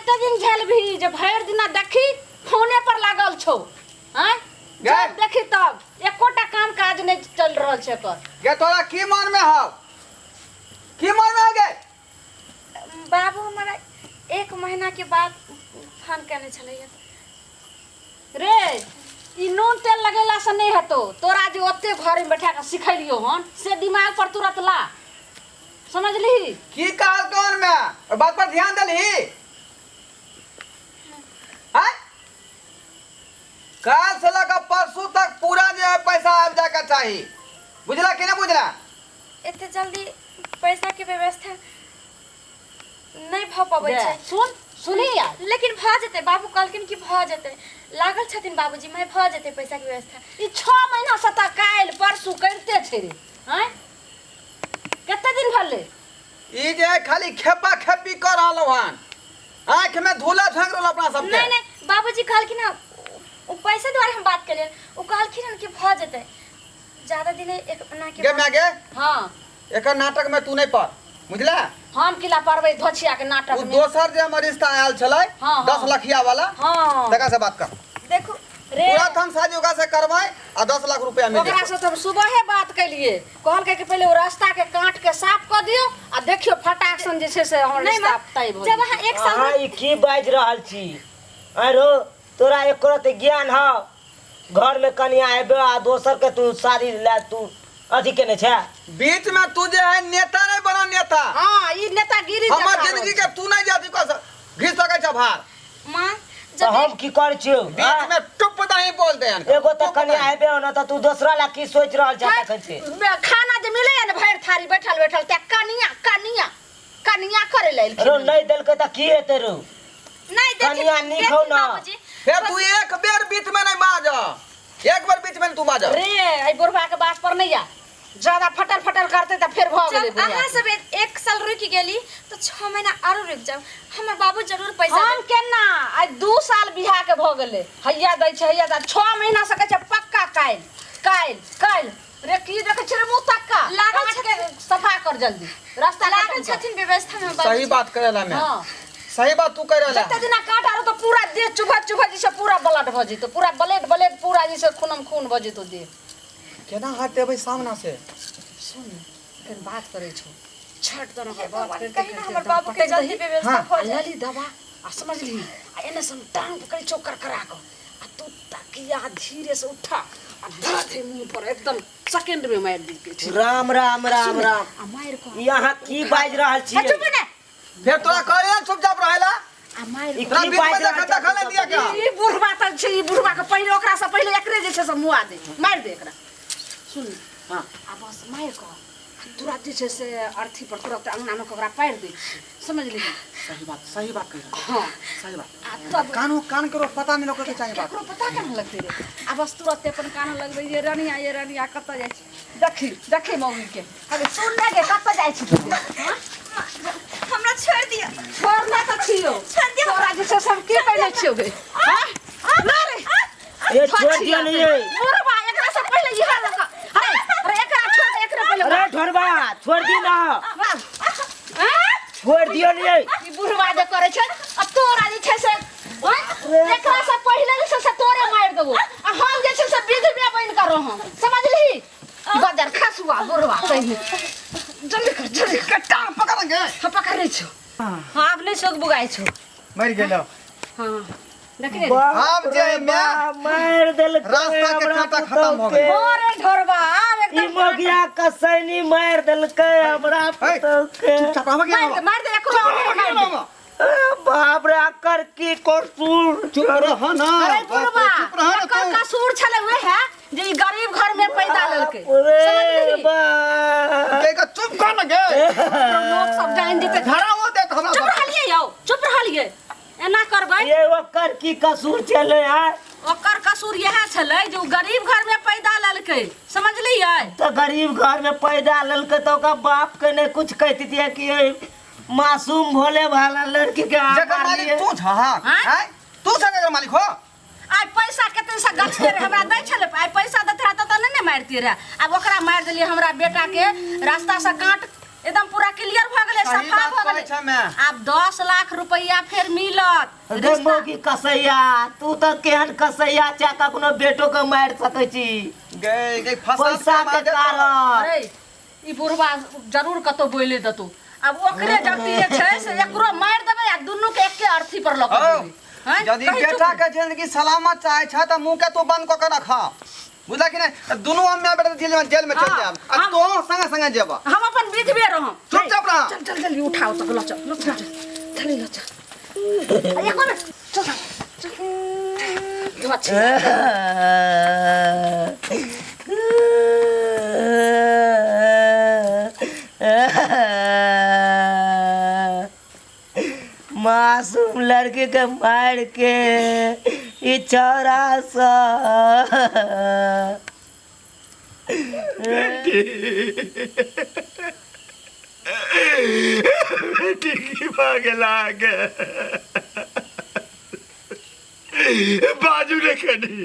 कते दिन झेलबही जे भरि दिना देखी फोने पर लागल छौ आँय गे। जब देखी तब एकोटा काम काज नहि चलि रहल छै एकर गे तोरा की मन में हौ की मन में हो गे बाबू हमरा एक महीना के बाद फोन केने छलैया रे ई नून तेल लगेला से नहीं हेतो तोरा जे ओते घर में बैठा के सिखेलियो हन से दिमाग पर तुरंत ला समझली की कहल कान में ओहि बात पर ध्यान देलही आँय? काल से लऽ कऽ परसू तक पूरा जे है पैसा आबि जायके चाही बुझला कि नहि बुझला एते जल्दी पैसा के व्यवस्था नहि भऽ पबै छै सुन सुनी यार लेकिन भऽ जेतै बाबू कहलखिन कि भऽ जेतै लागल छथिन बाबूजी मैं भऽ जेतै पैसा के व्यवस्था ई छः महीना से तऽ काल्हि परसू करिते छै रे आँय कते दिन भेलै ई जे है खाली खेपा खेपी कऽ रहलहुँ हन आँखि में धूला झाँक रहल अपना सबके नहि नहि बाबूजी कहलखिन हँ ओ पैसा दुआरे हम बात केलियनि ओ कहलखिन हन कि भऽ जेतै ज्यादा दिन एक महीना के गे बाद माय गे हाँ एकर नाटक में तू नहीं पड़ बुझला हम किला पड़बै धोछिया के नाटक ओ में दोसर जे हमर रिश्ता आयल छलै हाँ, हाँ। 10 लखिया वाला हाँ तकरा से बात कर। देखू रे तुरंत हम शादी ओकरा से करबै आ 10 लाख रुपया मिल ओकरा जेतै। से तऽ हम सुबहे बात केलिए कहलकै कि पहिले ओ रास्ता के काट के साफ कऽ दियौ आ देखियौ फटाक सन जे छै से हमर नहीं रिश्ता माँ तय भऽ जब जेतै। अहाँ एक साल अहाँ ई की बाजि रहल छी आरो तोरा एको रत्ती ज्ञान हौ घर में कनिया एबे आ दोसर के तू शादी ला तू अथी केने छै बीच में तू जे है नेता नहीं बना नेता। हाँ ई नेतागिरी हमर देखा रहल जिंदगी के तू नहीं जाती कह घिस सकै छ भार। माँ तऽ जब हम की करै छियौ बीच में टुप दही बोल दे अनका। एगो तऽ टुप कनिया दही। एबे न तऽ तू दोसरा ला की सोचि रहल छै तखन से खाना जे मिलैया ने भरि थारी बैठल बैठल ते कनिया कनिया कनिया करे ले रो नहीं देलकै तऽ की हेतै रो नहीं देखी कनिया नीक हौ देखी ना। बाबूजी फेर तू एक बेर बीच में नहीं बाज, एक बेर बीच में नहीं तू बाज। रे एहि बुढ़बा के बात पर नहीं आ ज्यादा फटल फटल करते तऽ फेर भऽ गेलै जब बुढ़िया अहाँ के। सब एक साल रुकि गेली तो 6 महीना आरो रुकि जाउ हमर बाबू जरूर पैसा हम केना आइ 2 साल बियाह के भऽ गेलै हैया दै छै हैया दै 6 महीना से कहै छै पक्का काल्हि काल्हि काल्हि रे की देखै छै रे मुँह तक्का लागल काट के सफा कर जल्दी रास्ता लागल खत्म कर। छथिन व्यवस्था में सही बाबूजी बात करेला मैं। हाँ सही बात तू कह रहला। जते दिना काट आरो तो पूरा देह चुभत चुभत जैसे पूरा ब्लड भऽ जेतो पूरा ब्लेड ब्लेड पूरा जैसे खूनम खून भऽ जेतो देह। केना हटेबै सामना से? सुन फेर बात करै छौ छठ दना हे पर बात भगवान, करिते कहीं ना करिते हमर एकदम बाबू के पटकि जल्दी दही व्यवस्था हाँ। हो आ जाए। लली दवा आ समझली आ एने से हम टांग पकड़ै छौ करकरा कऽ आ तू तकिया धीरे से उठा आ धर दे मुंह पर एकदम सेकंड में मारि दी छै। राम राम राम राम। आ मारि कऽ ई अहाँ की बाजि रहल आ छियै? चुप ने। फेर तोरा कहलियै चुपचाप रहेला। आ मारि ई तोरा की बीच में बाजि रहल देखल देखल नहि दिया क्या? ई बुढ़बा तऽ छै ई बुढ़बा के पहिले ओकरा से पहिले एकरे जे छै से मुआ दे मारि दे एकरा सुन। हाँ। आ बस मारि कऽ आ तुरंत जे छै से अर्थी पर तुरंत अंगना में ओकरा पारि दै छियै समझली? सही बात, सही बात कहि रहल। हाँ। सही बात। आ तब कानो कान करो पता नहीं लोग के चाहिए बात। केकरो पता केना लगतै रे? आ बस तुरंत अपन कान लगबै ये रनिया ये रनिया कतऽ जाइ छी देखी देखी मौगी के अरे सुन ने गे कतऽ जाइ छी तू? हाँ? हमरा छोड़ दिअ। छोड़ना तऽ छियौ। छोड़ दिअ। तोरा जे छै से हम की कहने छियौ गे? हाँ? ना रे। ए छोड़ दिअ ने ये। बुढ़बा एकरा से पहिले इहा लऽ कऽ अरे अरे एकरा छोड़ दे एकरा पहिले। अरे ढोरबा छोड़ दी ना। हाँ? छोड़ दिअ ने ये। ई बुढ़बा जे करै छै आ तोरा जे छै से हाँ? एकरा से पहिले जे छै से तोरे मारि देबो आ हम जे छै से विधवे बनि कऽ रहब समझलिही बजर खसुआ बुढ़बा कहीं जल्दी कर जल्दी कर। टांग पकड़ गे। हाँ पकड़ने छौ। हाँ आब नहि सोग बुगाइ छौ। मरि गेलो। हाँ देखने रे। बाप आब जे रे मैं बाप, मारि देलकै रास्ता के हमरा कांटा खत्म भऽ गेलै। पुतौहके। हो रे ढोरबा आब ई एकदम मोगिया कसैनी मारि देलकै हमरा पुतौहके। चुपचाप आबऽ के मारि दे मारि दे एकरो आओर मारि दे। ए, बाप रे अकर की कसूर? चुप रह ना। अरे बाप रे, बुढ़बा चुप रह ना एकर तू। कसूर छलै उहे जे ई गरीब घर में पैदा लेलकै बाप रे समझली? बाप। के के चुप कर न गे। लोक सब जानि जेतै। धरा वो देत हमरा चुप सब। रहलियै यौ चुप रहलियै एना करबै। ये ओकर की कसूर छलै यार? ओकर कसूर इएह छलै जे ओ गरीब घर में पैदा लेलकै समझलियै? तऽ गरीब घर में पैदा लेलकै तऽ ओकर बाप के नहि कुछ कहितियै कि ए मासूम भोले भाला लड़की के अहाँ जकर मालिक मारलियै। तू छह हाँ? आँय? आँय? तू छह जकर मालिक हो? आइ पैसा कते से गछते रहे हमरा दै छलै आइ पैसा दैत रहै तऽ नहि ने मारितियै रहे आब ओकरा मारि देलियै हमरा बेटा के रास्ता से काट एकदम पूरा क्लियर भऽ गेलै सही सफा बात भऽ कहै गेलै छै माय। आब 10 लाख रुपैआ फेर मिलत। रे रिश्ता मौगी कसैया, तू तऽ केहन कसैया छै, कखनो बेटो के मारि सकै छी गै गै फसाद पैसा के मार देतौ। कारण। अरे ई बुढ़वा जरूर कतौ बोले देतौ। आब ओकरे जल्दी जे छै से एकरो मारि देबै आ दुनू के एके अर्थी पर लऽ कऽ हौ, जेबै। हैं? यदि कही चुप। बेटा के जिंदगी सलामत चाहे छ त मुंह के तू बंद क के रख, बुझला कि नहीं? त दुनू हम माय बेटा जेल में चल हाँ, जाब आ तो संगे संगे जेबा। हम अपन विधवे रहम। चुपचाप रह। चल चल, जल्दी उठाओ तक, ल चल, ल चल, चल ल चल। अरे एक मिनट, चल चल चल। अच्छा। मासूम लड़की के मार के ई छौड़ा सब। बेटी, की भऽ गेल अहाँके? बाजू ने कनी,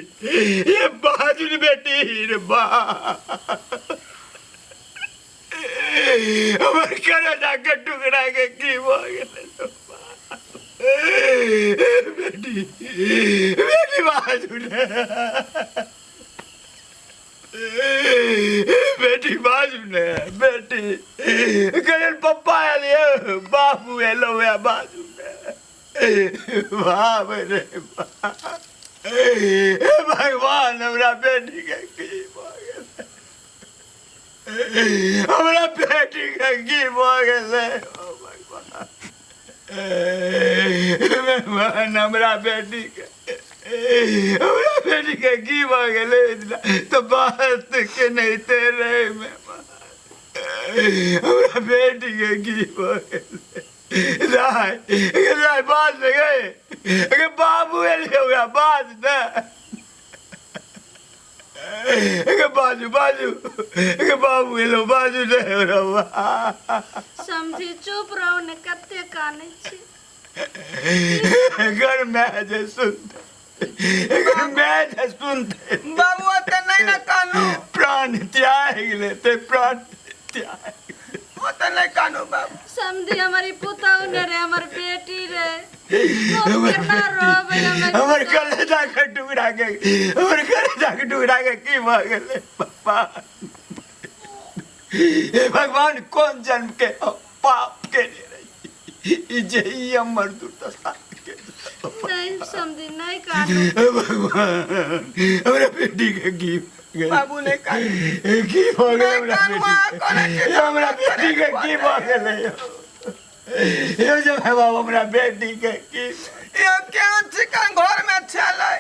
ये बाजू ने बेटी। रे बा, हमर करेजा के टुकड़ा के की भऽ गेलै? बेटी, बेटी, बाजू ने बेटी, बाजू ने बेटी। कहियन पप्पा आयल ये, बाबू एलो या, बाजू ने। बाप रे बाप, हे भगवान, हमरा बेटी के की भऽ गेलै? हमरा बेटी के की भऽ गेलै? ओ भगवान, भगवान, हमरा बेटी के की भऽ गेलै? तऽ बात के नहीं ते रहे मेहमान, हमरा बेटी के की भऽ गेलै? राय राय, बात ने गए अगे, बाबू एलियै ओकरा, बात ने अगे, बाजू बाजू अगे, बाबू एलो, बाजू ने रौआ। समझी, चुप रहू ने, कते कानै छी? घर में जे सुनते, घर में जे सुनते। बाबू, ओते नहीं ना कानू। प्राण त्याग लेते, प्राण त्याग। ओते नहीं कानू बाबू। समझी, हमारी पुतहु ने रे, हमर बेटी रे, हम केना रोबै हमर। हमर कलेजा के टुकड़ा के, हमर कलेजा के टुकड़ा के की भऽ गेलै पप्पा? हे भगवान, कोन जन्म के हम पाप के रही ई जे ई हमर दुर्दशा के? नहीं समझी, नहीं कानू। हे भगवान, हमरा बेटी के की भऽ गेलै? बाबू, नहीं कानू। की भऽ गेलै हमरा नहीं कानू, बेटी आ के? हमरा बेटी के की भऽ गेलै? यो जब है बाबू, हमरा बेटी के की? यो केहन चिकन घर में छलै,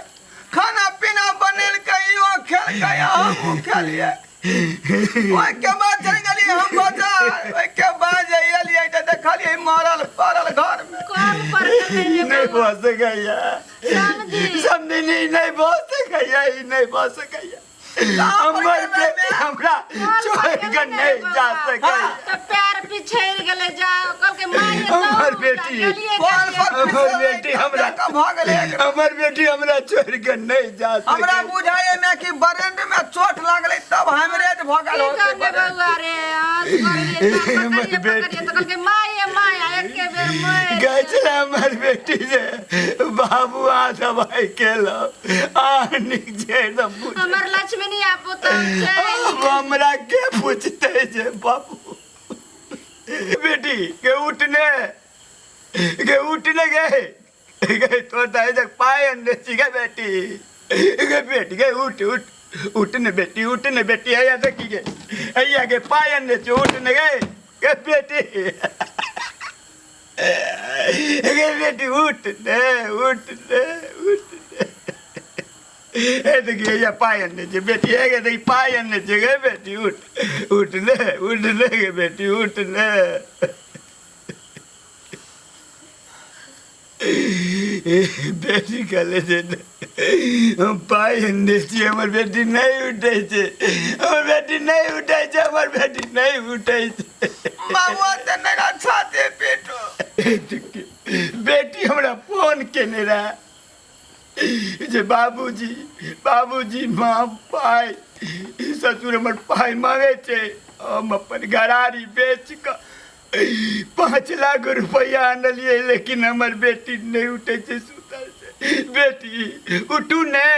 खाना पीना बनेलकै, इहो खेलकै, हमहूँ खेलियै। ओहिके बाद चलि गेलियै हम बाजार। ओहिके बाद जे एलियै तऽ देखलियै मरल पड़ल घर में। कॉल पर गेलै रे। नहीं बौआ। भऽ सकैया। समझी। समझी, नहीं भऽ सकैया, ई नहीं भऽ सकैया। हमर बेटी हमरा छोड़ के नहीं जा सकैया। तऽ पैर पिछड़ि गेलै, जा कहलकै माय। हमर बेटी। कॉल पर हमर बेटी हमरा भऽ गेलै। हमर बेटी हमरा छोड़ के नहीं जा हमरा सकैया। बुझाइए में कि ब्रेन में चोट लागलै तब हेमरेज भऽ गेल की होतै। करने बौआ रे, हाथ पकड़िए, हमर पकड़िए। बेटी। पकड़िए तऽ कहलकै माय माय, एके बेर माय। गै छलै हमर बेटी जे बाबू आ दवाई केलौ आ नीक छै एकदम बुझ। हमर लक्ष्मीनिया पुतहु छै। आब हमरा के पूछते जे बाबू? बेटी के उठने, के उठने गए गए, तोर दाई जग पाए अंदर छी गे। बेटी गे, बेटी गे, उठ उठ, उठने बेटी, उठने बेटी, हैया देखी गे, हैया गे, पाए अंदर छी, उठने गे, गे बेटी गे, बेटी उठ ने, उठ ने, उठ ने। ए देखी, हैया पाए अंदर छी बेटी, हे गे देखी, पाए अंदर छी गे बेटी, उठ, उठ ने, उठ ने गे बेटी, उठ ने। बेटी कहले जे हम पाइ आनने छी, हमर बेटी नहि उठै छै, हमर बेटी नहि उठै छै, हमर बेटी नहि उठै छै। बाबू, तऽ नहि ना छाती पीटू। बेटी हमरा फोन केने रहए जे बाबूजी, बाबूजी, माँ पाइ, ससुर हमर पाइ मांगै छै। हम अपन घरारी बेच कऽ 5 लाख रुपैआ आनलियै, लेकिन हमर बेटी नहि उठै छै सुतल से। बेटी, उठू ने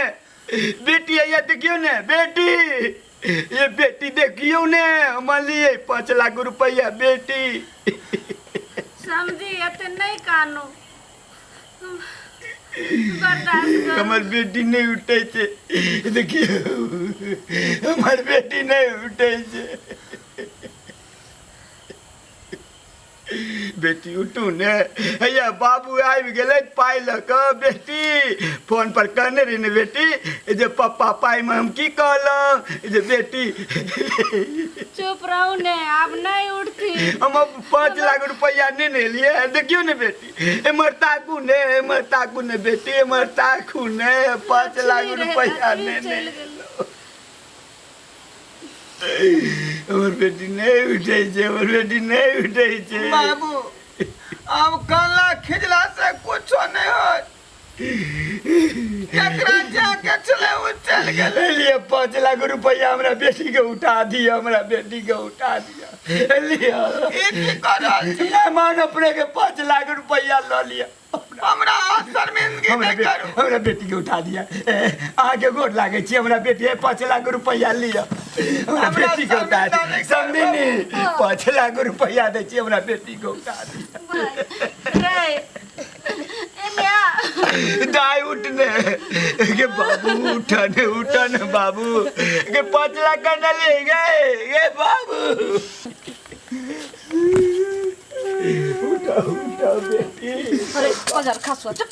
बेटी। हैया देखियौ ने बेटी, ये बेटी, देखियौ ने, हम अनलियै 5 लाख रुपैआ बेटी। समझी, एते नहि कानू, बर्दाश्त करू। हमर बेटी नहि उठै छै। देखियौ, हमर बेटी नहि उठै छै। बेटी, उठू ने। हैया बाबू आबि गेलै पाइ लऽ कऽ। बेटी, फोन पर कहने रही ने बेटी जे पप्पा पाइमे, हम की कहलहुँ जे बेटी? चुप रहू ने, आब नहि उठती। हम 5 लाख रुपैआ नहि ने एलियै। देखियौ ने बेटी, एम्हर ताकू ने, एम्हर ताकू ने बेटी, एम्हर ताकू ने। 5 लाख लक्ष्मी रहै, रुपैआ लक्ष्मी ने चलि गेल। हमर बेटी नहि उठै छै, हमर बेटी नहि उठै छै। बाबू, आब कानला खिजला से कुछो नहीं होत। जकरा जाके छलै ओ चल गेलै। लिए 5 लाख रुपैआ, हमरा बेटी के उठा दिअ, हमरा बेटी के उठा दिअ, लिअ। ई की कर रहल छी? मेहमान, अपने के 5 लाख रुपैआ लऽ लिअ। हमरा शर्मिंदगी हमरा नहि करू। हमरा बेटी के उठा दिया। अहाँके गोर लागै छी। हमरा बेटी है, 5 लाख रुपैआ लिअ, हमरा हमरा बेटी के उठा शर्मिंदा दिअ। नहि करू। समधिनी, 5 लाख रुपैआ दै छी, हमरा बेटी के उठा दिअ। रे ए मिया। दाय, उठने के बाबू, उठन, उठन बाबू के, 5 लाख करना ले गए गे बाबू। उठा, उठा बेटी। अरे बजर खसुआ, चुप।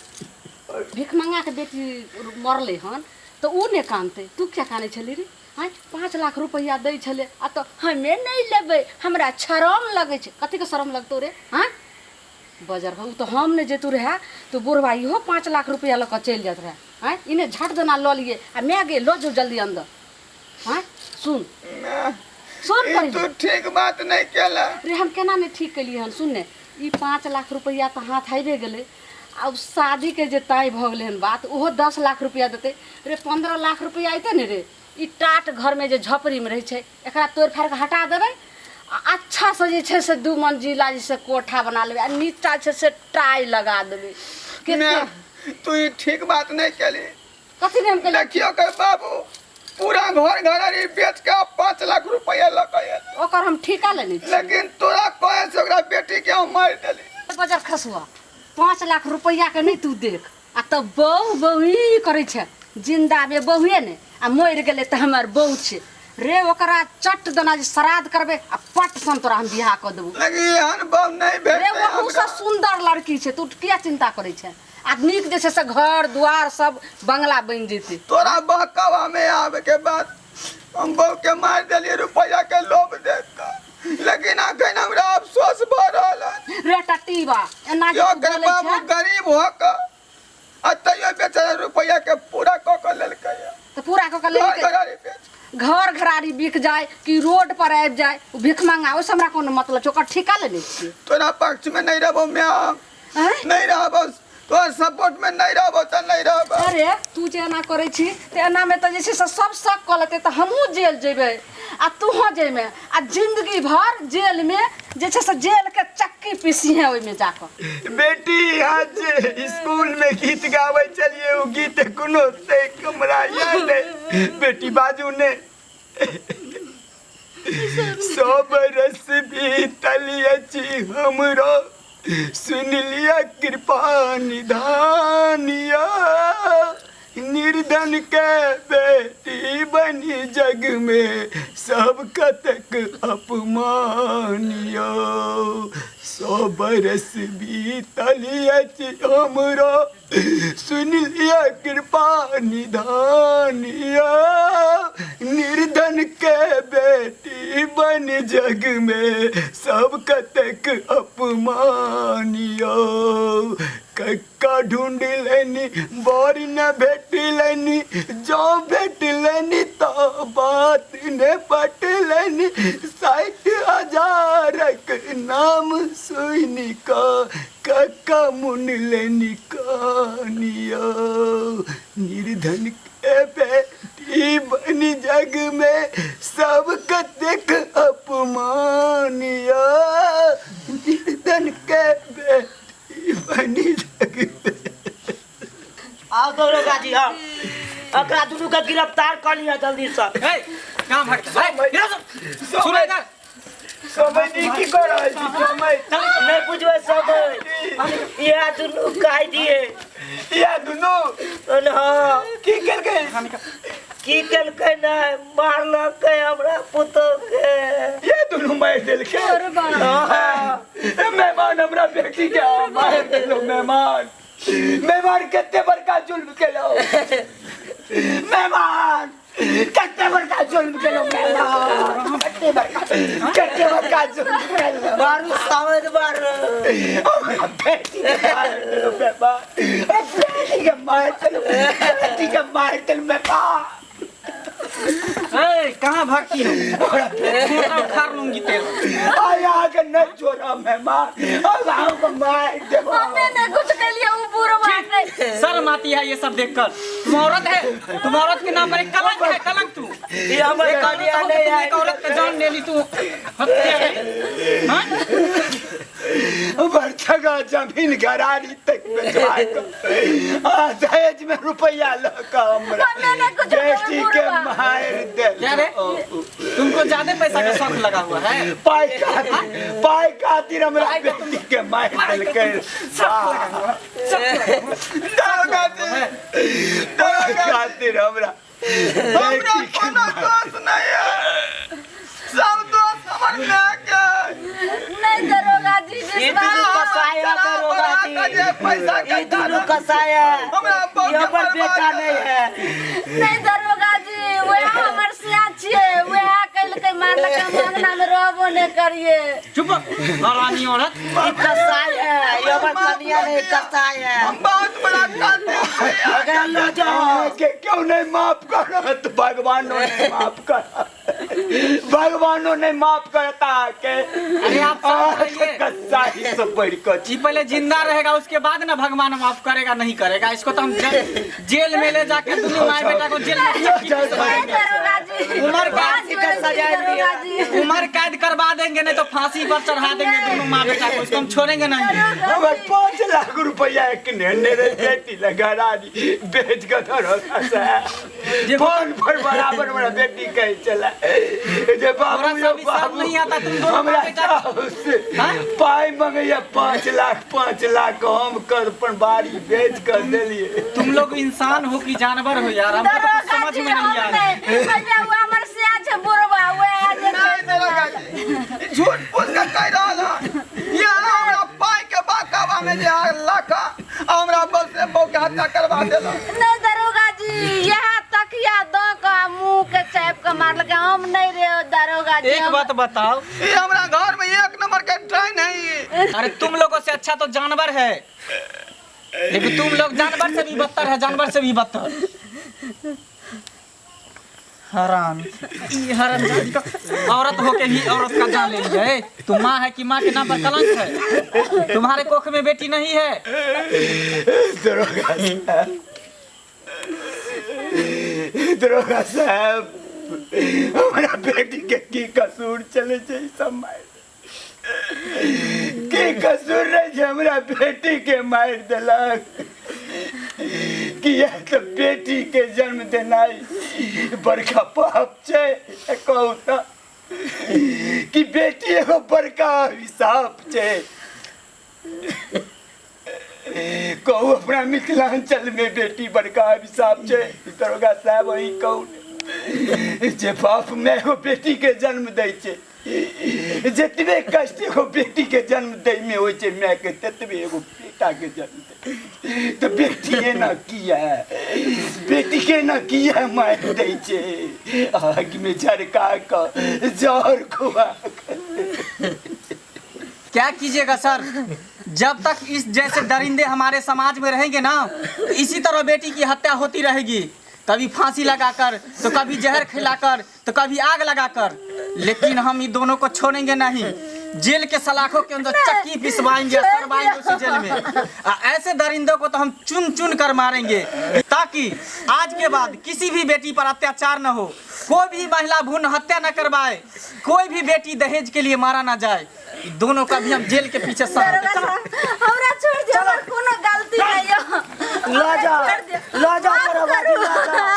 भीख मंगा के बेटी मरलै हन तऽ उ नहि कानतै, तू किया कानै छली रे? आँय, 5 लाख रुपैआ दै छलै आ तऽ हमे नहि लेबै, हमरा शरम लगै छै। कथीके शरम लगतौ रे? आँय बजर, उ तऽ हम नहि जैतू रहए तऽ बुढ़बा इहो 5 लाख रुपैआ लऽ कऽ चलि जाइत रहए। आँय, ई नहि झट देना लऽ लिए आ माय गे, लऽ जो जल्दी अन्दर। आँय, सुन, सुन ई पहिले। तू ठीक बात नहीं केला। रे, हम केना नहि ठीक केलियै हन? सुन ने, ई 5 लाख रुपैआ तऽ हाथ आबिए गेलै। आब शादीके जे तय भऽ गेलै हन बात, ओहो 10 लाख रुपैआ देतै रे, 15 लाख रुपैआ अयतै ने रे। ई टाट घरमे जे झोपड़ीमे रहै छै, एकरा तोड़ि फाड़ि कऽ हटा देबै आ अच्छासँ जे छै से दू मंजिला जे से कोठा बना लेबै आ नीचा छै से टाइ लगा देबै। ना, कते तू ई ठीक बात नहीं केली। कथी नहि हम केलियै? देखियो के बाबू पूरा घर घरारी बेच के 5 लाख रुपया लऽ के एलै। ओकर हम ठीका लेने छी। लेकिन तोरा कहे से ओकरा बेटी के हम मारि देली। बजर खसुआ, 5 लाख रुपैआ के नहि तू देख आ तब बहु बहु करै छै। जिंदा बे बहुए ने आ मरि गेलै तऽ हमर बहु छै रे। ओकरा चट दना जे श्राद्ध करबै आ पट सन तोरा हम बियाह कऽ देबो। लेकिन एहन बहु नहीं रे, भेटतै ओहू से हमरा। सुन्दर लड़की छै, तू किया चिंता करै छै? आ नीक जे छै से घर दुआर सब बंगला बनि जेतै। तोरा बहकावा में आवे के बाद हम बहु के मार देलियै रुपया के लोभ देख कऽ, लेकिन अखन हमरा अफसोस भऽ रहल है। रे टटीबा, एना जे यो तू के बोलै बाबू छै गरीब हो कऽ आ तैयो बेचारा रुपया के पूरा कऽ कऽ लेलकै। तऽ पूरा कऽ के घर लेलकै। घरारी बेच घर घरारी बिक जाय कि रोड पर आबि जाय ओ भिख मंगा, ओहिसँ हमरा कोनो मतलब छै? ओकर ठीका लेने छियै। तोरा पक्ष में नहीं रहबो म्याम। आँय? नहीं रहबो, तोरा सपोर्ट में नहीं रहबो तऽ नहीं रहबो। अरे, तू जे एना करै छी तऽ एनामे तऽ जे छै से सब शक कऽ लेतै, तऽ हमहूँ जेल जेबै आ तूहो जेमे आ जिंदगी भर जेलमे जे छै से जेलके चक्की पीसिहे ओहिमे जाकऽ। बेटी, यहाँ जे स्कूल में गीत गावे चलिए, वो गीत कोनो से हमरा याद है। बेटी, बाजू ने। 100 बरस बीतल अछि हमरो, सुन लिअ कृपा निधानिया, निर्धन के बेटी बनी जग में सब कतक अपमानियो। 100 बरस बीतल अछि हमरो, सुन लिअ कृपा निधानिया, निर्धन के बेटी बन जग में सब कतक अपमानियो। कक्का ढूंढलनि बर न भेटलनि, जँ भेटलनि तऽ बात ने पटलनि। 60 हजारक नाम सुनि कऽ कक्का मुनलनि कानियो, निर्धन के बेटी बनि जग में सब कतेक अपमानियो। आओ दरोगा जी हाँ एकरा दुनू के गिरफ्तार कर लिया जल्दी से ए, कहाँ भागता है? ए, इधर सुन। सुनो इधर समय की कर रहल छी समय नहीं बुझबै सब इएह दुनू काहि दिए या दुनू हाँ की केलकै की केलकै नहि मारलकै हमरा पुतोह के ये दुनू मारि देलकै हाँ। ए, मेहमान हमरा बेटी के मारि देलो मेहमान मेहमान कते बड़का जुल्म केलो मेहमान कते बड़का जुल्म केलो मेहमान कते बड़का कते बड़का जुल्म केलो मारू सावध मारू हमरा बेटी के मार देलो मेहमान हमरा बेटी के मार देलो बेटी के मार देलो मेहमान ए, कहाँ भागती हो छोटा उखाड़ लूंगी तेरा आया के नहीं छोड़ा मेहमान अब हमको मार देबो हमें नहीं कुछ कलिए उ बुढ़वा के शर्म आती है ये सब देखकर तुम औरत है तुम औरत के नाम पर एक कलंक है कलंक तू ई हमर एक औरत कनिया हो के नहीं तुम है एक औरत का जान ले ली तू हत्या है हाँ? बरछगा जमीन घरारी तक बेचवा के आ दहेज में रुपया ल के हमरा हमें नहीं कुछ बेटी के बुढ़वा। मार दे क्या रे तुमको ज्यादा पैसा का शौक लगा हुआ है पाई खातिर पाई खातिर हमरा बेटी के मार देलकै दरोगा जी पाई खातिर हमरा हमरा बेटी के कोनो दोष नहीं है सब दोष हमर माय के है। नहीं दरोगा जी ई दुनू विश्वास कसाय है दरोगा जी जे पैसा के ई दुनू कसाय है हमरा ई हमर बेटा नहीं है नहीं दरोगा जी वह हमर सिया छियै वह कइलकै मारलकै हम अंगना में रहबो नहीं करिए चुप हरामी औरत ई कसाय है ई हमर कनिया नहीं कसाय है हम बहुत बड़ा कातिल छी एकरा लऽ जाओ के क्यों नहीं माफ करत भगवानो नहीं माफ करत भगवानो नहीं माफ करता के अरे आप सब बताइए। कसाई से बढ़ के जी पहले जिंदा रहेगा उसके बाद ना भगवान माफ करेगा नहीं करेगा इसको तो हम जेल में ले जाके दोनों माए बेटा को जेल में चक्की नहीं पिसवाएंगे। दरोगा जी उमर कैद फांसी का सजा दरोगा जी उम्र कैद करवा देंगे नहीं तो फांसी पर चढ़ा देंगे दोनों माँ बेटा को इसको हम छोड़ेंगे नहीं हमर 5 लाख रुपया एक नेने रे बेटी लगा रानी बेच के दरोगा साहब फोन पर बराबर हमरा बेटी कहे चला जे बाबू थोड़ा सा यो भी शर्म बाबू नहीं आता तुम दोनों हमरा माँ बेटा साहु से हाँ? पाई मंगैया 5 लाख 5 लाख हम कर अपन बाड़ी बेच कर देलिए तुम लोग इंसान हो कि जानवर हो यार हमको तो कुछ दरोगा समझ जी में नहीं हम आ रहा है। नहीं भैया वो हमर सिया छै बुढ़वा वह जे नहीं दरोगा जी झूठ फूस के कह रहल है यहाँ हमरा पाई के बाकावा में जे लाखा हमरा बल से बहू के हत्या करवा देलक नहीं दरोगा जी यहाँ तकिया दो के मुंह के चाप के मारलकै हम नहीं रे दरोगा जी एक हम- बात बताओ ये हमरा घर में एक नंबर के ट्रेन है ई। अरे तुम लोगों से अच्छा तो जानवर है लेकिन तुम लोग जानवर से भी बदतर है जानवर से भी बदतर हराम ई हराम औरत होके भी औरत का जान ले लिया ए, तू माँ है कि माँ के नाम पर कलंक है तुम्हारे कोख में बेटी नहीं है दरोगा साहब दरोगा साहब हमरा बेटी के की कसूर चले छै ई सब मारि की कसूर रहे छै हमरा बेटी के मारि देलक किया तऽ बेटी के जन्म देनाइ बड़का पाप छै कहू तऽ कि बेटी एगो बड़का अभिशाप छै कहू अपना मिथिलांचल में बेटी बड़का अभिशाप छै दरोगा साहब वही कहू ने जे बाप माय एगो बेटी के जन्म दै छै जतबे कष्ट एगो बेटी के जन्म दै में होइ छै माय के ततबे एगो बेटा के जन्म दै तऽ बेटी एना किया बेटी के ना किया मारि दै छै आगि में झरका कऽ जहर खुआ कऽ क्या कीजिएगा सर जब तक इस जैसे दरिंदे हमारे समाज में रहेंगे ना तो इसी तरह बेटी की हत्या होती रहेगी कभी फांसी लगाकर तो कभी जहर खिलाकर तो कभी आग लगाकर लेकिन हम ये दोनों को छोड़ेंगे नहीं जेल के सलाखों के अंदर चक्की पिसवाएंगे सरवाएंगे उसी जेल में आ, ऐसे दरिंदों को तो हम चुन चुन कर मारेंगे ताकि आज के बाद किसी भी बेटी पर अत्याचार न हो कोई भी महिला भ्रूण हत्या न करवाए कोई भी बेटी दहेज के लिए मारा ना जाए दोनों का भी हम जेल के पीछे सर दरोगा साहब, हमरा छोड़ दियो हमर कोनो गलती नहीं हो लऽ जाओ। छोड़ दियो। लऽ जाओ तोरा बाजी, लऽ जाओ।